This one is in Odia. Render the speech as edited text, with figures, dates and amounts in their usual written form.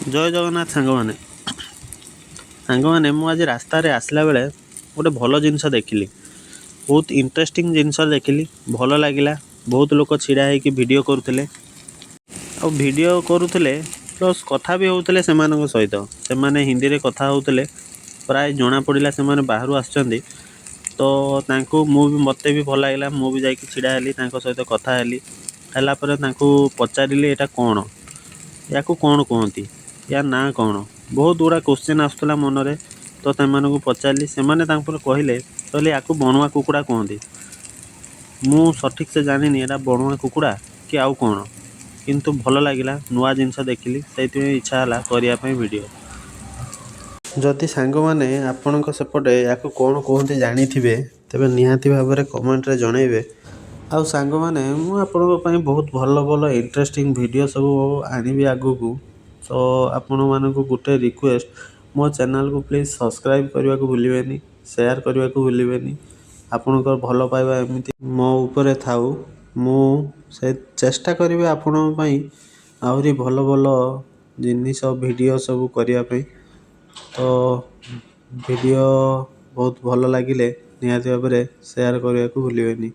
ଜୟ ଜଗନ୍ନାଥ ସାଙ୍ଗମାନେ। ସାଙ୍ଗମାନେ, ମୁଁ ଆଜି ରାସ୍ତାରେ ଆସିଲା ବେଳେ ଗୋଟେ ଭଲ ଜିନିଷ ଦେଖିଲି, ବହୁତ ଇଣ୍ଟରେଷ୍ଟିଂ ଜିନିଷ ଦେଖିଲି, ଭଲ ଲାଗିଲା। ବହୁତ ଲୋକ ଛିଡ଼ା ହେଇକି ଭିଡ଼ିଓ କରୁଥିଲେ ଆଉ ଭିଡ଼ିଓ କରୁଥିଲେ, ପ୍ଲସ୍ କଥା ବି ହେଉଥିଲେ ସେମାନଙ୍କ ସହିତ। ସେମାନେ ହିନ୍ଦୀରେ କଥା ହେଉଥିଲେ। ପ୍ରାୟ ଜଣାପଡ଼ିଲା ସେମାନେ ବାହାରୁ ଆସିଛନ୍ତି। ତ ତାଙ୍କୁ ମୁଁ ବି, ମୋତେ ବି ଭଲ ଲାଗିଲା। ମୁଁ ବି ଯାଇକି ଛିଡ଼ା ହେଲି, ତାଙ୍କ ସହିତ କଥା ହେଲି। ହେଲା ପରେ ତାଙ୍କୁ ପଚାରିଲି, ଏଇଟା କ'ଣ, ୟାକୁ କ'ଣ କୁହନ୍ତି, ୟା ନାଁ କ'ଣ? ବହୁତ ଗୁଡ଼ା କୋଶ୍ଚିନ୍ ଆସୁଥିଲା ମନରେ। ତ ସେମାନଙ୍କୁ ପଚାରିଲି, ସେମାନେ ତାଙ୍କର କହିଲେ, କହିଲେ ୟାକୁ ବଣୁଆ କୁକୁଡ଼ା କୁହନ୍ତି। ମୁଁ ସଠିକ୍ ସେ ଜାଣିନି ଏଇଟା ବଣୁଆ କୁକୁଡ଼ା କି ଆଉ କ'ଣ, କିନ୍ତୁ ଭଲ ଲାଗିଲା, ନୂଆ ଜିନିଷ ଦେଖିଲି, ସେଇଥିପାଇଁ ଇଚ୍ଛା ହେଲା କରିବା ପାଇଁ ଭିଡ଼ିଓ। ଯଦି ସାଙ୍ଗମାନେ ଆପଣଙ୍କ ସେପଟେ ୟାକୁ କ'ଣ କୁହନ୍ତି ଜାଣିଥିବେ, ତେବେ ନିହାତି ଭାବରେ କମେଣ୍ଟରେ ଜଣାଇବେ। ଆଉ ସାଙ୍ଗମାନେ, ମୁଁ ଆପଣଙ୍କ ପାଇଁ ବହୁତ ଭଲ ଭଲ ଇଣ୍ଟରେଷ୍ଟିଂ ଭିଡ଼ିଓ ସବୁ ଆଣିବି ଆଗକୁ। ତ ଆପଣମାନଙ୍କୁ ଗୋଟେ ରିକ୍ୱେଷ୍ଟ, ମୋ ଚ୍ୟାନେଲକୁ ପ୍ଲିଜ୍ ସବସ୍କ୍ରାଇବ୍ କରିବାକୁ ଭୁଲିବେନି, ସେୟାର କରିବାକୁ ଭୁଲିବେନି। ଆପଣଙ୍କର ଭଲ ପାଇବା ଏମିତି ମୋ ଉପରେ ଥାଉ। ମୁଁ ସେ ଚେଷ୍ଟା କରିବି ଆପଣଙ୍କ ପାଇଁ ଆହୁରି ଭଲ ଭଲ ଜିନିଷ, ଭିଡ଼ିଓ ସବୁ କରିବା ପାଇଁ। ତ ଭିଡ଼ିଓ ବହୁତ ଭଲ ଲାଗିଲେ ନିହାତି ଭାବରେ ସେୟାର କରିବାକୁ ଭୁଲିବେନି।